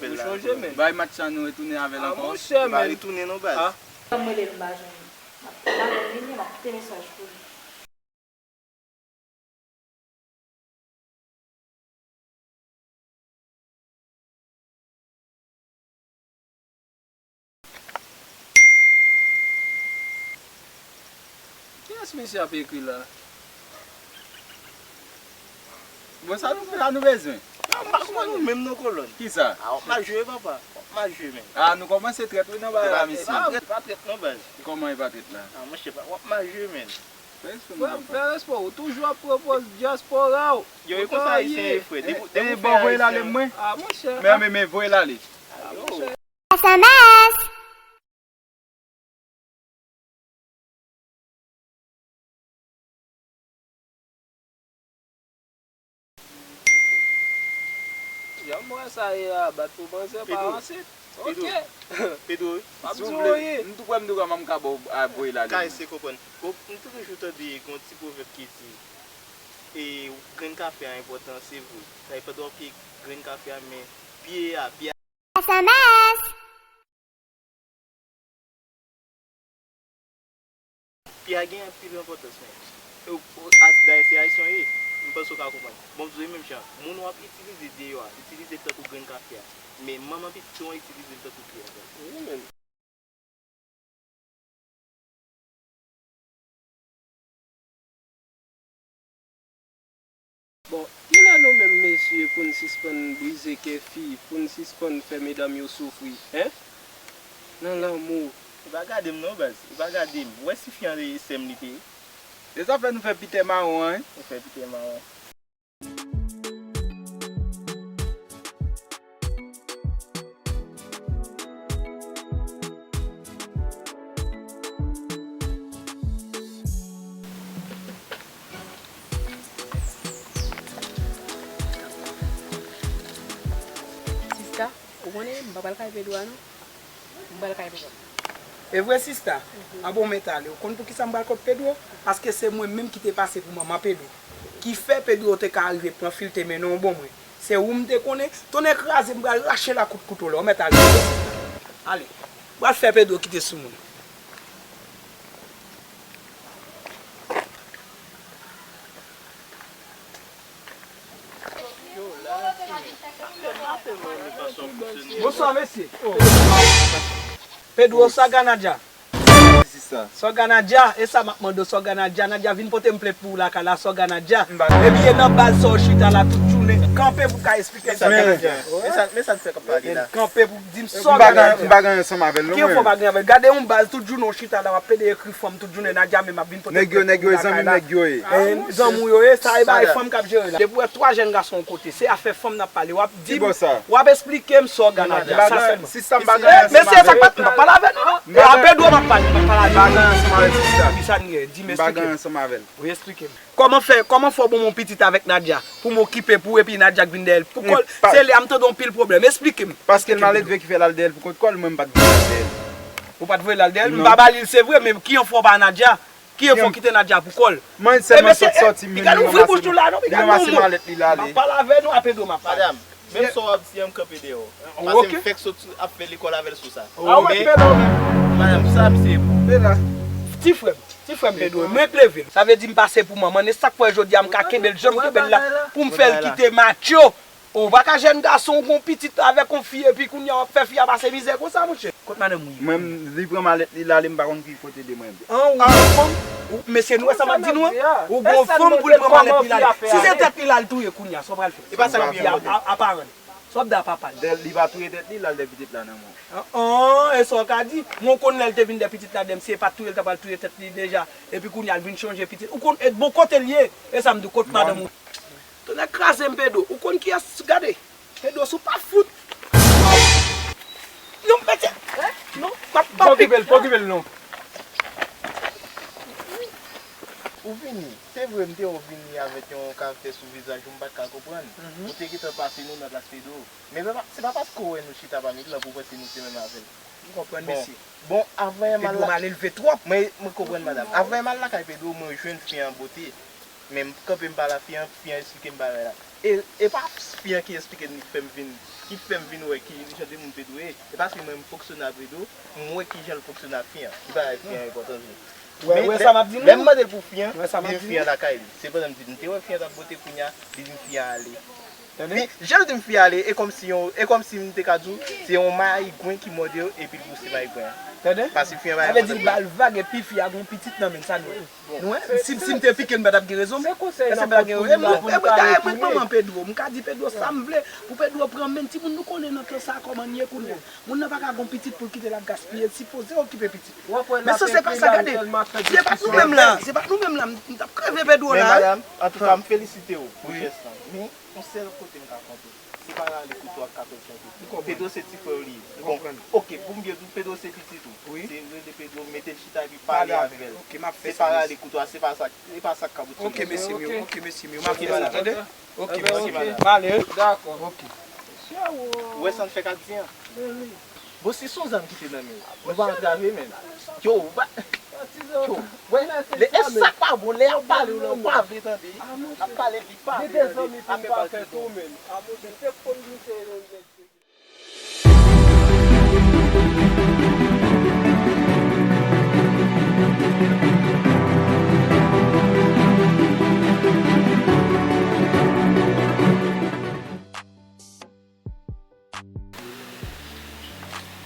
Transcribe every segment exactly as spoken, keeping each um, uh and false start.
apèl la. Ou chonje, men. Bay match la, nou retounen avè l ankò. Ah, monchè, men. Li pa retounen non, baz. Ah. Ban m rele l, m pa jwenn li. M ap, m ap rele li, m ap kite mesaj pou li. Kiyès misye ap ekri la? Bon, sa nou fè la, nou bezwen. Non, m pa konprann ou menm non, kolòn. Kisa? Ah, w ap mal jwe, papa. W ap mal jwe, men. Ah, nou kòmanse trèt, wi, nan bagay la, mesye. E pa trèt, e pa trèt non, baz. Kòman e pa trèt la? Ah, monchè, w ap mal jwe, men. Fè respè w, papa. Fè respè w, ou toujou ap pran pòz dyaspora w. Yo, e konsa Ayisyen ye, frè. Depi, depi w fè Ayisyen. Bon, voye l ale, mwen. Ah, monchè. Men, men, men, voye l ale. Ah, monchè. S M S. Jan m wè sa ye a, bat pou panse pa ansit. Pedro, Pedro, wi. Si w vle, m tou prè, m tou prè, m ka ba w, a, voye l ale. Ka eseye konprann. Bon, m toujou tande gon ti pwovèb ki di, e, grenn kafe a enpòtan, se vre. Sa e pandan w ap pye grenn kafe a, men pye a, pye a. S M S. Pye a gen anpil enpòtans, men. Ou, ou, as, dayè, se Ayisyen w ye, m panse w ka konprann. Bon, m di w menm jan, moun w ap itilize deyò a, itilize l tankou grenn kafe a. Men manman pitit ou an itilize l tankou pye a. Wi, men. Bon, kilè nou menm mesye pou n sispann brize kè fi, pou n sispann fè medam yo soufri, en? Nan lanmou. Ou pa gade m non, baz. Ou pa gade m. Ou wè si fi an se sè m li te ye? E sa fè nou fè pitè mawon an, en? Nou fè pitè mawon. Sista, ou konnen m pa pral kay Pedro a non. M pral kay Pedro. E vre, sista? Mhm. An bon, m t ale. Ou konn poukisa m pral kot Pedro? Paske se mwen menm ki te pase pou manman Pedro. Ki fè Pedro te ka rive pran fi l te mennen w ban mwen. Se ou m te konnen. Tonnè kraze, m pral rache l a kout kouto la. Ou mèt ale. Ale. M pral fè Pedro kite sou moun. Bonswa, mesye. Pedro, sa Ganadja? Sa Ganadja? E sa m ap mande w, sa Ganadja? Nadja vin pote m plent pou ou lakay la, sa Ganadja? Epi e nan baz sa w chita la tout jounen. Kanpe pou w ka esplike m sa Ganadja. Men sa, men sa n fè k ap pale la. Kanpe pou w di m sa Ganadja. M pa gen ansanm avè l non, mwen. Ki fè w pa gen avè l? Gade yon baz tout jounen w chita la, w ap pede ekri fanm tout jounen, Nadja menm ap vin pote m plent pou ou lakay la. Nèg yo, nèg yo, e zanmi m nèg yo ye. Zanmi w yo ye, sa e bagay fanm k ap jere la. Depi w wè twa jèn gason yon kote, se afè fanm n ap pale. W ap di m, w ap esplike m sa Ganadja, sa sèlman. Sista, m pa gen ansanm avè l. Mesye, sa k pa, m pa pale avè nou non. E a Pedro m ap pale, m pa pale avè nou. M pa gen ansanm avè l, sista. Ki sa n ye? Di m, esplike m. M pa gen ansanm avè l. Wi, esplike m. Kòman fè, kòman fè w ban m yon pitit avèk Nadja pou m okipe pou ou epi Nadja k vin dèyè l? Pou kòl, se lè a m tande yon pil pwoblèm. Esplike m. Paske l maledve ki fè l al dèyè l pou kont kò l, mwen m pa t voye l al dèyè l. Ou pa t voye l al dèyè l? M pa ba li l, se vre, men ki yon fwa w pa Nadja? Ki enfo ki te Nadya pou kò l? Mwen sèlman sot sòti, m vin ranmase, m vin ranmase malèt li, l ale. M ap pale avè nou, apre dwe m ap pale. Madanm, menm sa w ap di an, m kanpe dèyè w. Paske m fèk sot ap fè lekòl avè l sou sa. Men, madanm, sa misye. Ti frè m, ti frè m Pedro, mwen k leve l. Sa vle di m pase pou manman l. E sa k fè jodi a m ka kenbe l, jan m kenbe l la, pou m fè l kite matyo. Ou pa ka jèn gason, ou gon pitit avèk yon fi, epi kounye a w ap fè fi a pase mizè konsa, monchè. Kot madanm ou ye? Mwen, li pran malèt li, l ale, m pa konn ki kote de mwen. An, ou gon fanm? Ou, mesye, nou wè sa m ap di nou an? Ou gon fanm pou l pran malèt li, l ale. Si se tèt li l al touye kounye a, sa w pral fè? E pa sa m ap di a, a, a paran l. Sa w ap di a papa l? Li pa touye tèt li, l al dèyè pitit la nan men w. An, an, e sa w ka di? Mwen konn lè l te vin dèyè pitit la, dèyè m, si e pa t touye l, l ta pral touye tèt li deja. Epi kounye a, l vin chonje pitit. Ou konn, e bon kote l ye? E sa m di w, kot madanm ou? Tonnè kraze m, Pedro. Ou konn kiyès? Gade. Pedro, si w pa fout. Non, mesye. Non, m ap, m ap. Pa okipe l, pa okipe l, non. Ou vini. Se vre, m te wè w vini avèk yon karaktè sou vizaj ou, m pa t ka konprann. Ou te gentan pase nou nan plas Pedro. Men se pa, se pa paske w wè nou chita pami plan pou w panse nou se menm avè l. M konprann, mesye. Bon, avan m al la. Pedro mal elve twòp. Mwen, mwen konprann, madanm. Avan m al lakay Pedro, mwen jwenn fi an bote. Men m kanpe m pale a fi an, fi an esplike m bagay la. E, e pa fi an ki esplike m, ki fè m vin, ki fè m vin wè ki jan de moun Pedro ye. E paske mwen m fonksyone ak Pedro, m wè ki jan l fonksyone ak fi an. Ki bagay fi an enpòtan vre. Wè, wè sa m ap di nou. Lè m mande l pou fi an, li di m fi an lakay li. Se pandan m di l, m te wè fi an t ap bote kounye a, li di m fi an ale. Tande? Jan l di m fi ale, e kòmsi yon, e kòmsi m te ka di w, se yon mayigwen ki mòde w epi l pouse mayigwen an. Tande? Paske fi an pa. Sa vle di l ba l vag epi fi a gon pitit nan men l, sa nou wè. Nou wè, si, si m te pike l, m pa t ap gen rezon. Èske m pa t ap gen rezon? E mwen, e mwen, dayè, mwen manman Pedro. M ka di Pedro sa m vle, pou Pedro pran men timoun, nou konnen nan tan sa a kòman n ye kounye a. Moun nan pa ka gon pitit pou l kite l ap gaspiye, l sipoze okipe pitit. Men sa se pa sa, gade. Se pa nou menm la, se pa nou menm la, m, m t ap kreve Pedro la. Men madanm, antouka, m felisite w pou jès lan. Men, yon sèl kote m ka konte w. Se pa rale kouto ak katòz chanpye. Pedro se ti frè w li ye. Bon, oke, pou m byen di w, Pedro se pitit ou. Se rele Pedro, mete l chita epi pale avè l. Se pa rale kouto a, se pa sa, se pa sa k ka bout sou li. Oke, mesye m yo, oke, mesye m yo, m ap fè sa, tande? Oke, mesye m. Pale. Dakò. Oke. Ou wè sa n fèk ap di an? Bon, si se yon zam ki te nan men w, nou pa antrave menm. Yo, ou pa. Yo, wè, lè, e sa k pa bon, lè y ap pale w la, ou pa vle tande. Y ap pale, li pa vle tande. Afè pa l fè tou menm.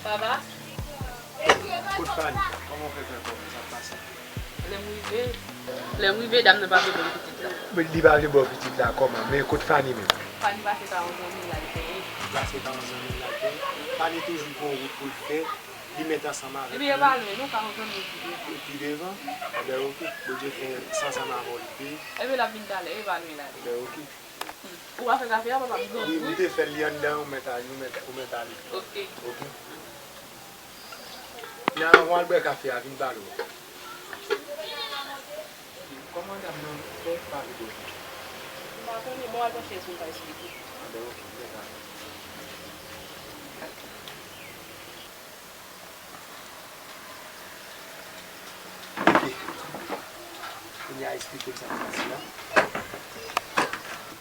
Papa? Kot Fanny? Kòman w fè fè kòb? Sa k pase? Lè m rive, lè m rive, dam nan pa vle ban m pitit la. Men li pa vle ba w pitit la kòman? Men kot Fanny menm? Fanny pase pa yon zanmi l al peye. Li pase pa yon zanmi l al peye? Fanny toujou gon wout pou l fè. Li mèt ansanm avèk nou. Epi e pa lwen non, ka yon zanmi l pi devan. Pi devan? Enben oke. Bondye fè sa ansanm avè w li peye. Epi l ap vin talè, e pa lwen l ale. Enben oke. Ou pa fè kafe a, papa, m grangou wi. Wi, m te fè l, li anndan, ou mèt ale, ou mèt, ou mèt ale. Oke. Oke. Nan, anvan w al bwè kafe a, vin pale w. Kòman dam nan fè pa vle bwè kafe? M pa konnen, bon, al pran chèz pou m ka esplike. Anben, oke, m mèt ale. Oke. Kounye a esplike m sa k pase a.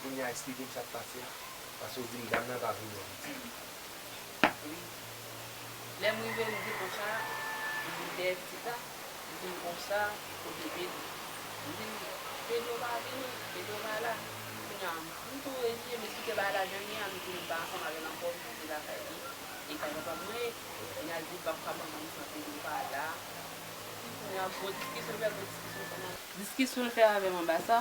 Kounye a esplike m sa k pase a. Paske w di m dam nan pa vle wè w. Wi. Lè m rive, m di konsa, m vin dèyè pitit la, m di konsa, kote Pedro? M di Pedro pa vini, Pedro pa la. Kounye a, m tou reziye, m esplike bagay la jan l ye a, m di m pa ansanm avè l ankò, m vin lakay li. E kay papa mwen, kounye a l di l p ap ka ban mwen san Pedro pa la. Epi kounye a gwo diskisyon, l fè gwo diskisyon kòman. Diskisyon l fè avè m anba sa.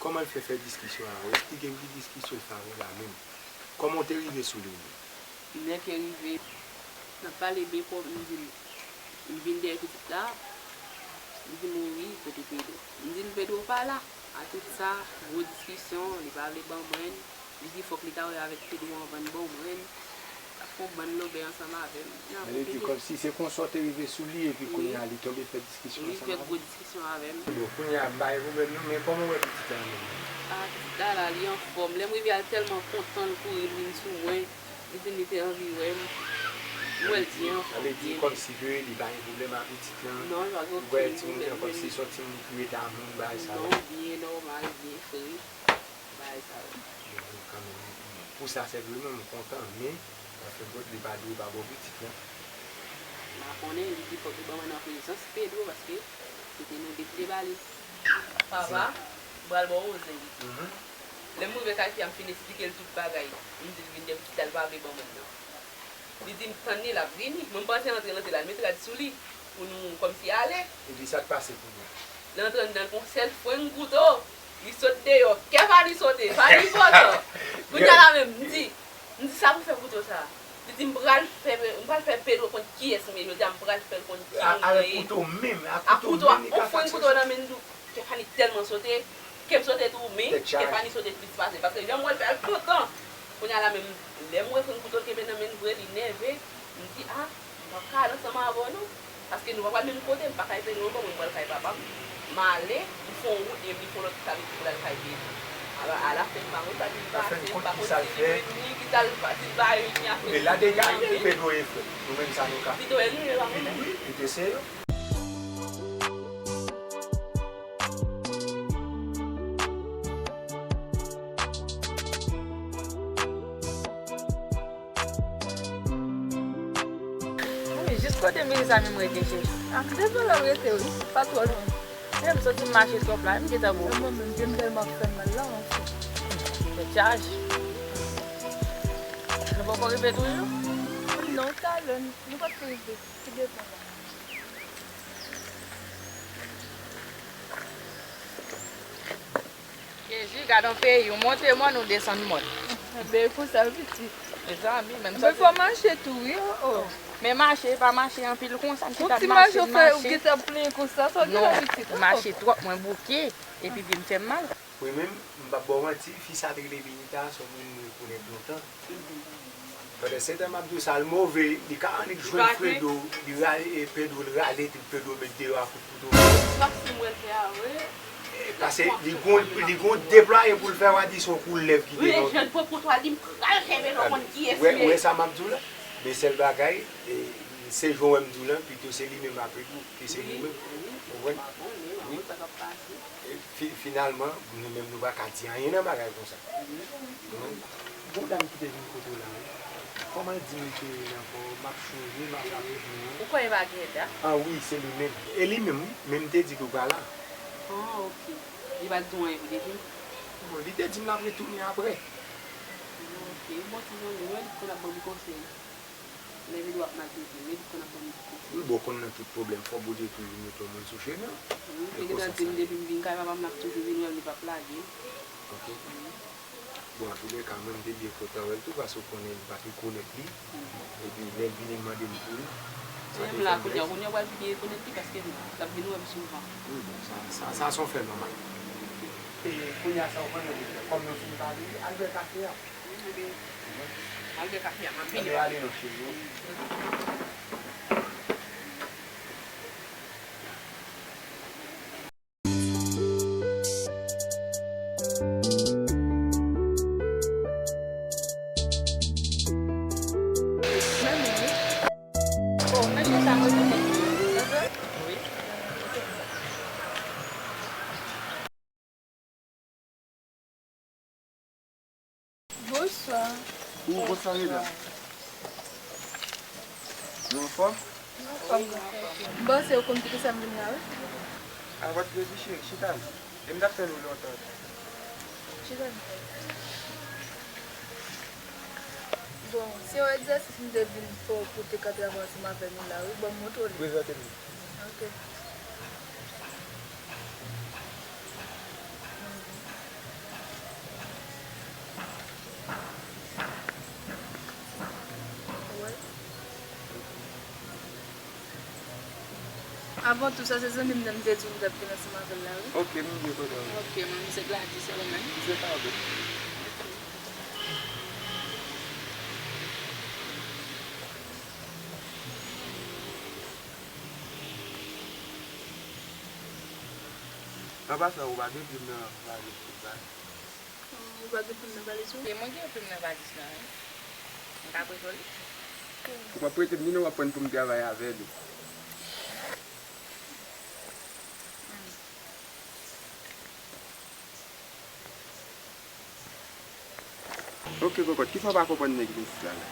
Kòman l fè fè diskisyon avè w? Esplike m ki diskisyon l fè avè w la menm. Kòman w te rive sou li menm? Lè ke rive, n ap pale byen fò, m di l, m vin dèyè pitit la, li di m, wi, wi, kote Pedro? M di l, Pedro pa la. A tout sa, gwo diskisyon, li pa vle ban mwen, li di fòk li ta wè avèk Pedro anvan l ban mwen, l ap fè yon bann lòbèy ansanm avè m. Sa vle di kòmsi se konsa w te rive sou li, epi kounye a li tonbe fè diskisyon ansanm avè w? Wi, fè gwo diskisyon avè m. Bon, kounye a m pa gen pwoblèm non, men kòman w wè pitit la menm? A, pitit la la, li anfòm. Lè m rive a, l tèlman kontan, l kouri, l vin sou mwen. Li di m li te anvi wè m. Mwen di an, sa vle di kòmsi ke li pa gen pwoblèm ak pitit lan. Non, li pa gen okenn pwoblèm. Ou wè timoun nan kòmsi se yon timoun ki ret a moun, bagay sa yo. Non, byen nòmal, byen fre, bagay sa yo. Bon, kanmenm, pou sa sèlman, m kontan, men, an fen kont, li pa dwe pa bò pitit lan. M pa konnen, li di fòk li ban mwen nan prezans Pedro, paske se te nou de ki te ba li. Papa, m pral ba w Rozen. Lè m rive kay fi a, m fin esplike l tout bagay. M di l vin dèyè pitit la, l pa vle ban mwen l nan. Li di m tann li, l ap vini. Mwen m panse l antre, l antre la, l met rad sou li pou nou kòmsi ale. Epi sa k pase kounye a? L antre anndan, l pran sèl frenn kouto. Li sot deyò. Kè pa li sote, pa li kontan. Kounye a la menm, m di, m di sa pou fè kouto sa. Li di m pral fè, m pral fè Pedro konn kiyès m ye. Jodi a m pral fè l konn ki moun mwen ye. Avèk kouto menm, ak kouto menm li ka fè kouto nan men m tou. Kè Fani tèlman sote, kè m sote tou, men kè Fani sote plis pase. Paske jan m wè l fè l kontan. Kounye a la menm, lè m wè frenn kouto l kenbe nan men l vre, li nève. M di, a, m p ap ka al ansanm avè w non. Paske nou pa pral menm kote, m pa kay Pedro ankò, mwen m pral kay papa m. M ale, m fè yon wout, epi m fè yon lòt kalite pou l al kay Pedro. Alò, alafen, m pa konn sa ki pase, m pa konn si li vini, ki sa l pa, si l pa vini, afè l. E la deja, li Pedro e frè. Nou menm sa nou ka fè. Pito e li, e pa mwen menm. Wi, pito se yo. Wi, jis kote mezanmi m rete, cheri. A, devan la m rete, wi. Pa twò lwen. E m santi m mache twòp la, m gentan bo. Mwen menm, jan m tèlman ap fè m mal la, anfen. Tèt chaje. Nou poko rive toujou? Non, talè, nou pa t rive. Ki devan la. Jezi, gad yon peyi, ou monte mòn, ou desann mòn. Enben, e konsa, pitit. Mezanmi, menm sa. Enben, fò mache tou, wi, o, o. Men mache, pa mache anpil konsa, m chita ap mache, mache. Yon ti mache, ou fè, ou gentan ap plenyen konsa, sa w gen la, pitit? Non, mache twòp, mwen bouke, epi pye m fè m mal. Mwen menm, m p ap ba w manti, fi sa t rele Benita, se yon moun mwen konèt lontan. Pandan se tan m ap di w sa, l move, li ka annik jwenn Fredo, li rale, e, Pedro, l rale, epi Pedro met deyò a kout kouto. Sa si mwen fè a vre. E, paske li gon, li gon deplwaye pou l fè, w a di se yon koulèv ki te nan. Wi, jan l pran kouto a, li pral fè Pedro konn kiyès li ye. Ou wè sa m ap di w la? Men sèl bagay, e, se jan w wè m di w lan, pito se li menm a Pedro, ke se li menm. Ou konprann? Wi. E fi-, finalman, nou menm nou pa ka di anyen nan bagay konsa. Bon, dam ki te vin kote w la, wi. Kòman l di m ke nan kò, m ap chonje, m ap raple pou ou. Ou kwè e pa Gèda? A wi, se li menm. E li menm, wi. Men m te di l ou pa la. A, oke. Li pa t di w anyen pou te di m? Bon, li te di m l ap retounen apre. Ok, bon, ti zanmi, mwen li konn ap ban m konsèy. Lè Pedro ap maltrete m, li konn ap ban m konsèy. Wi, bon, konn nan tout pwoblèm, fò Bondye toujou mete yon moun sou chemen. Wi, li gentan di m depi m vin kay papa m, l ap toujou vin wè m, li p ap lage m. Ok. Bon, antoulèka, mwen, m te byen kontan wè l tou, paske w konnen m pa t rekonèt li. Epi, lè l vini, l mande m pou li. Sa te fè m plezi. Menm la, kounye a, kounye a, w pral pi byen rekonèt li, paske l ap vin wè m souvan. Wi, bon, sa, sa, sa se yon fè nòmal. E, kounye a, sa w konnen pou fè. Kòm nou fin pale, al bwè kafe a. Wi, ebyen, al bwè kafe a, m ap vini. Ebyen, ale non, cheri. Bonswa. Ou, bonswa, medam. Nou anfòm? M panse ou konn poukisa m vin la, wi. A, pa t redi, cheri, chita non. E m t ap tann ou lontan. Chita non. Bon, se yon egzèsis m te vin fè w pou w te ka travay ansanm avè nou la, wi. Bon, m montre w li. Prezante m li. Ok. Avan tou, sa se zanmi m nan m te di w m t ap vin ansanm avè l la, wi. Ok, m byen kontan, wi. Ok, mwen, se Gladys, e ou menm? M se Cardo. An pasan, ou pa gen plim nan valiz ou, sa? Ou pa gen plim nan valiz ou? E mwen gen plim nan valiz lan, wi. M ka prete w li? Ou p ap prete m nimewo w ap pran pou m travay avè li. Ok, kòkòt, kisa w pa konprann nan egzèsis la la?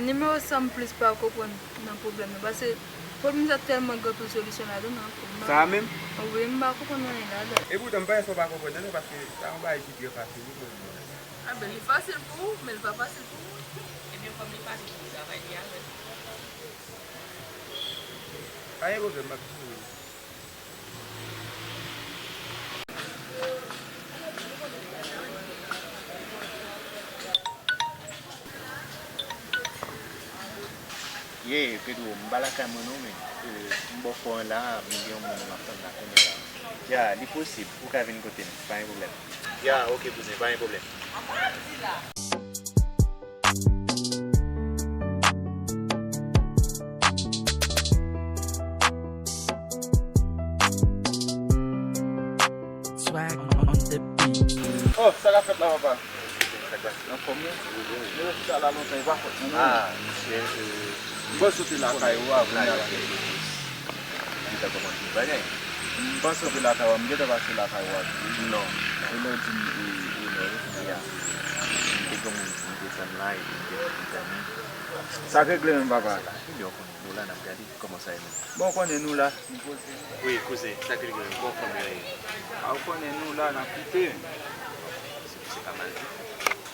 Nimewo sa m plis pa konprann nan pwoblèm nan, paske pwoblèm sa tèlman gen anpil solisyon ladan l, anpil. Sa a menm? Wi, m pa konprann anyen ladan l. Epoutan, m panse w pa konprann nan, paske sa yon bagay ki trè fasil wi pou mwen. A ben, li fasil pou ou, men li pa fasil pou mwen. Ebyen, kòm li fasil pou ou, travay li avè l. Pa gen pwoblèm, m ap di w. Ye, Pedro, m pa lakay mwen non, men, euh, m bò fò an la, m gen yon moun m ap tann la kounye a la. Ya, li posib, ou ka vin kote m, pa gen pwoblèm. Ya, ok, kouzen, pa gen pwoblèm. Swag on the beat. Oh, sa k ap fèt la, papa? Sa k pase? Anfòm, wi. Nou wè chita la lontan, e pa fòt mwen, non. Ah, misye, euh, m panse w te lakay ou a, kounye a la. Li ta kòmanse yon bagay. M panse w te lakay ou a, m gentan pase lakay ou a tou, wi. Non, non. E lè w di m, e, e lè, wi, kounye a la. M te gen moun pou m te tann la, epi m te gen zanmi. Sa k regle menm, papa? Se la, e lè w konnen nou la, n ap gade kòman sa ye menm. Bon, w konnen nou la, nou poze. Wi, kouzen, sa k regle menm? Bon, fanmi an ye. A, w konnen nou la, n ap kite. Se, se pa mal di.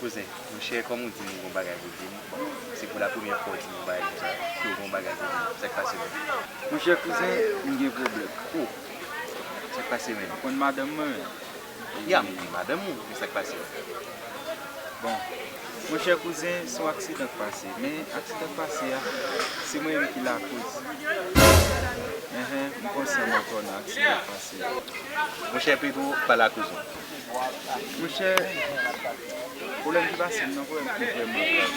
Kouzen, monchè, kòm ou di m ou gon bagay pou di m, bon, se pou la premyè fwa w di m yon bagay konsa, ke w gon bagay pou di m, sa k pase menm? Monchè kouzen, m gen pwoblèm. Oh, sa k pase menm? Ou konn madanm mwen menm? Ya, m konn madanm ou, men sa k pase? Bon, monchè kouzen, se yon aksidan k pase, men aksidan k pase a, se mwen menm ki lakoz. Enhen, m konsyan mwen ankò nan aksidan k pase a. Monchè Pedro, pale ak kouzen. Monchè, pwoblèm ki pase m nan, pwoblèm ki vrèman grav.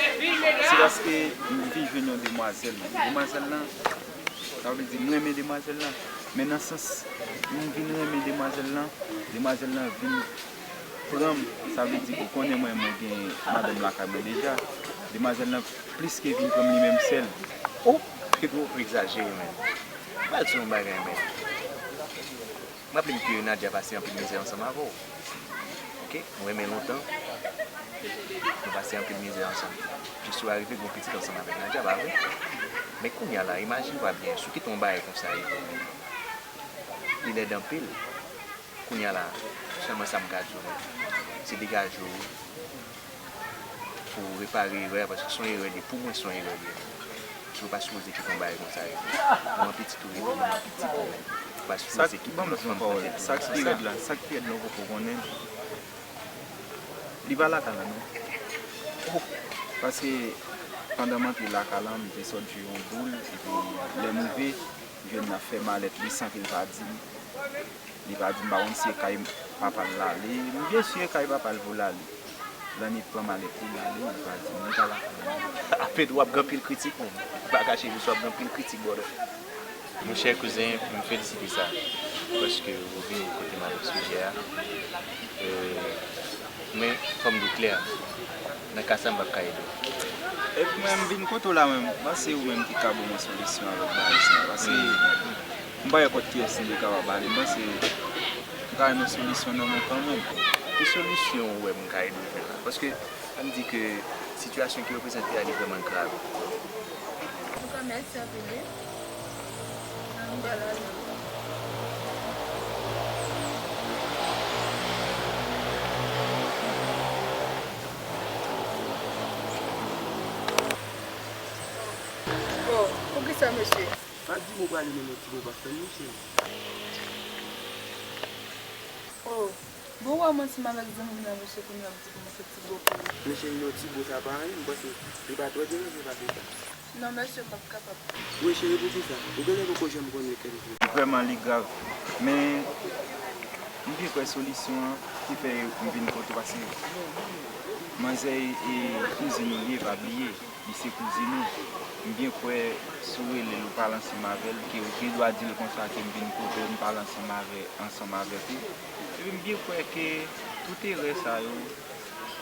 Se paske m vin jwenn yon demwazèl. Demwazèl lan, sa vle di m renmen demwazèl lan. Men nan sans m vin renmen demwazèl lan, demwazèl lan vin pran m. Sa vle di, ou konnen mwen, mwen gen madanm lakay mwen deja. Demwazèl lan plis ke vin pran m li menm sèl. Oh, Pedro, ou egzajere, menn. M pral di w yon bagay, menn. M raple m ke Nadia pase anpil mizè ansanm avè w. Oke? Nou renmen lontan. Nou pase anpil mizè ansanm. Jis ou arive gen yon pitit ansanm avèk Nadia, pa vre? Men kounye a la, imajine twa byen, si w kite yon bagay konsa rive w menm. Li lèd anpil. Kounye a la, sèlman sa m ka di w menm, se degaje w pou w repare erè a, paske se yon erè li ye. Pou mwen, se yon erè li ye. Paske w pa sipoze kite yon bagay konsa rive w. Ou an pitit ou rete, ou an pitit ou rete. Ou pa sipoze kite yon lòt fanm pran tèt ou. Sa k pi rèd la, sa k pi rèd la, ou poko konnen l. Li pa lakay la non. Paske pandan m antre lakay la, m te sot jwe yon boul, epi lè m rive, m jwenn l ap fè malèt li san ke l pa di m. Li pa di m, pa konn si e kay papa l l ale. M byen si e kay papa l pou l ale. Lannik pran malèt li, l ale, li pa di m, li pa lakay la. A Pedro, w ap gen anpil kritik, menm. Ou pa kache, jis w ap gen anpil kritik, brother. Monchè kouzen, m felisite sa, paske ou vini kote m avèk sijè a. Euh, men, fò m di w klè, nan ka sa, m p ap ka ede w. Epi mwen, m vin kote w la, mwen, m panse ou menm ki ka ban mwen solisyon avèk bagay sa, paske m pa wè kot kiyès m te kapab ale, m panse m ka jwenn yon solisyon nan men w kanmenm. Ki solisyon ou wè m ka ede w jwenn la? Paske, ann di ke sitiyasyon ki w prezante a, li vrèman grav. Antouka, mèsi anpil, wi. Ann ba l ale. Oh, poukisa, mesye? Pa di m ou prale menm yon ti bon pa fè m, mesye. Oh, bon, w wè mwen ansanm avèk zanmi m nan, mesye, kounye a w ap di pou mwen fè ti bon pou ou. Men cheri, non, ti bon sa pa anyen, m panse li pa twò deranje pa fè sa. Non, mesye, m p ap kapab. Wi, cheri, poukisa? Ou genlè poko janm konnen kè m vre. Vrèman, li grav. Men, m byen kwè solisyon an ki fè m vin kote w, paske manzè e kouzin ou li ye, pa bliye. Li se kouzin ou. M byen kwè si w rele l, ou pale ansanm avè l, ke w gen dwa di l konsa ke m vin kote w, m pale ansanm avè, ansanm avèk ou. Epi m byen kwè ke tout erè sa yo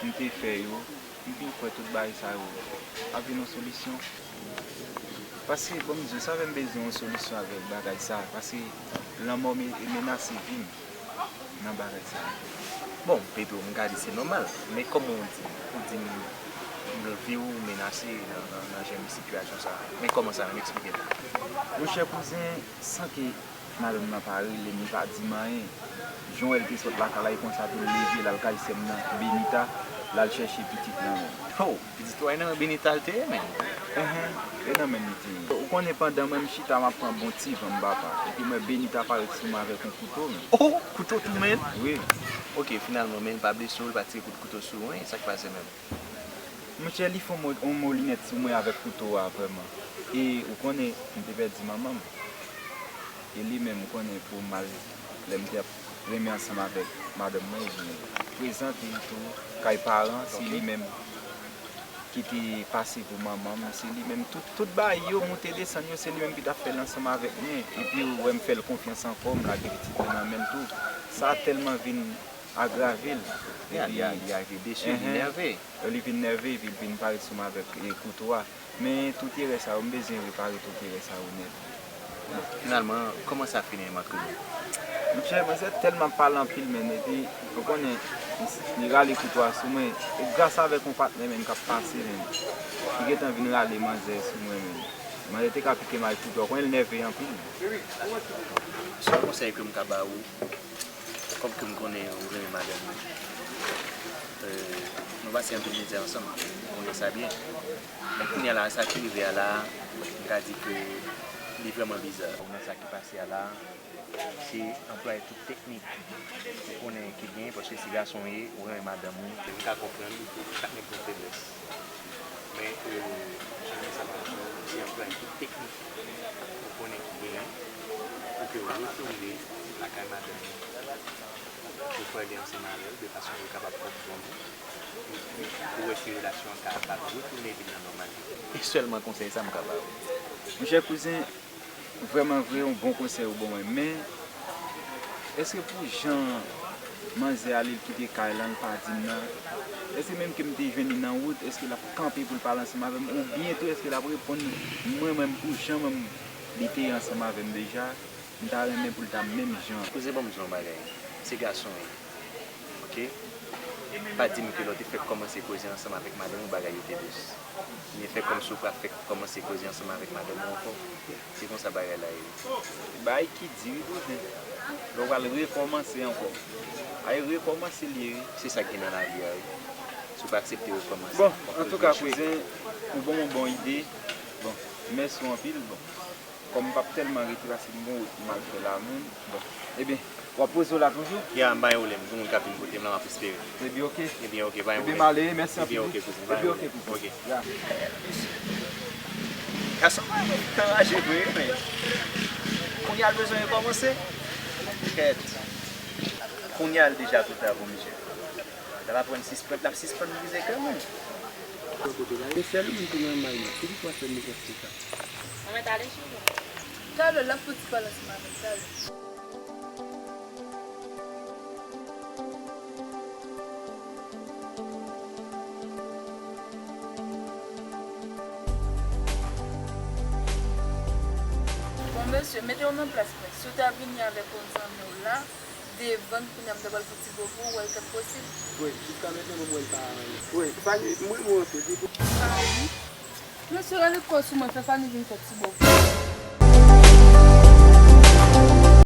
m te fè yo, M vin kwè tout bagay sa yo ap vin yon solisyon. Paske, bon, m di w, sa fè m bezwen yon solisyon avèk bagay sa. Paske lanmò me- menase vi m nan bagay sa. Bon, Pedro, m ka di se nòmal. Men kòman w di, ou di m, vi w menase nan, nan, nan jan de sitiyasyon sa. Men kòman sa menm, eksplike m. Monchè kouzen, san ke madanm nan pa rele m, li pa di m anyen. Jan w wè l te sot lakay la, e konsa tou l leve, l al kay sè m nan, Benita, l al chèche pitit lan menm. Oh, pitit ou a nan men Benita l te ye, menm. Enhen, e nan men li te ye. Ou konnen pandan mwen m chita m ap pran bon ti van m papa, epi m wè Benita parèt sou mwen avèk yon kouto menm. Oh, kouto tou menm? Wi. Ok, finalman, men l pa blese w, l pa tire kout kouto sou ou, en, sa k pase menm? Monchè, li fè yon mo- yon moulinèt sou mwen avèk kouto a vrèman. E ou konnen, m te pèdi manman m. E li menm, ou konnen, pou m al, lè m te ap renmen ansanm avèk madanm mwen, li prezante m tou kay paran, se li menm ki te pase pou manman m, se li menm, tout, tout bagay yo, moute desann yo, se li menm ki t ap fè l ansanm avèk mwen. Epi ou wè m fè l konfyans ankò, m lage pitit mwen nan men l tou. Sa tèlman vin agrave l. Li, li, li arive desi, li nève. Li vin nève, epi l vin parèt sou mwen avèk, e, kouto a. Men tout erè sa yo, m bezwen repare tout erè sa yo nèt. Bon, finalman, kòman sa fini menm ant nou? Monchè, manzè tèlman ap pale anpil, men, epi, ou konnen, li rale kouto a sou mwen. E gras avèk yon patnè, men, k ap pase, men, ki gentan vin rale manzè sou mwen, men. Manzè te ka pike m ak kouto a, ou konnen l nève anpil. Sèl konsèy ke m ka ba ou, kòm ke m konnen ou renmen madanm ou, euh, nou pase anpil mizè ansanm, ou konnen sa byen. Men kounye a la, sa ki rive a la, m ka di ke li vrèman biza. Nan sa ki pase a la, se anplwaye tout teknik ou konnen ki genyen, paske se gason w ye, ou renmen madanm ou. M ka konprann, chak nèg gen feblès. Men, euh, jan sa pase, se anplwaye tout teknik ou konnen ki genyen pou ke w retounen lakay madanm ou, pou w pale ansanm avè l, de fason pou l kapab konprann ou, epi pou w wè si relasyon an kapab retounen vin nan nòmalite. E sèlman konsèy sa m ka ba ou. Monchè kouzen, vrèman vre, yon bon konsèy ou ban mwen, men èske pou jan manzè ale l kite kay lan, l pa di m nan, èske menm ke m te jwenn li nan wout, èske l ap kanpe pou l pale ansanm avè m, oubyen tou èske l ap reponn mwen menm pou jan menm li te ye ansanm avè m deja, m ta renmen pou l ta menm jan. Kouzen, ban m di w yon bagay, se gason w ye. Ok? Pa di m ke lè w te fèk kòmanse koze ansanm avèk madanm ou, bagay yo te dous. Oubyen fè kòmsi w pa fèk kòmanse koze ansanm avèk madanm ou ankò. Se konsa bagay la ye. Bagay ki di wi, kouzen. Lè w pral rekòmanse ankò. Ay, rekòmanse l ye wi. Se sa k gen nan lavi a wi. Si w pa aksepte rekòmanse. Bon, antouka, kouzen, ou ban m yon bon ide. Bon, mèsi w anpil. Bon. Kòm m p ap tèlman rete paske m gon wout m al fè la menm. Bon, ebyen, w ap poze w la toujou? Ya, m pa gen pwoblèm. Gen moun k ap vin kote m la, m ap espere. Ebyen, oke. Ebyen, oke, pa gen pwoblèm. Ebyen, m ale, mèsi anpil. Ebyen, oke, kouzen, pa gen pwoblèm. Ebyen, oke, kouzen. Oke. Ya. Gason pa gen anraje vre, men kounye a l bezwen rekòmanse. Kèt. Kounye a l deja twò ta pou misye. L ap aprann sispann, l ap sispann brize kè moun. Yon kote la, e sèl moun ki nòmal la, se li k ap fè m konsa. Mwen mèt ale cheri. Talè, l ap fouti pale ansanm avè m, talè. Bon, mesye, mete w nan plas mwen. Si w ta vini avèk yon zanmi w la, devan, kounye a m ta pral fè ti bo pou ou, w wè l t ap posib? Wi, jiska mentnan, mwen, m wè l pa anyen. Wi, Fani, m renmen w anpil, wi. Fani? Mesye, rale kò sou mwen, fè Fani vin fè ti bo pou ou.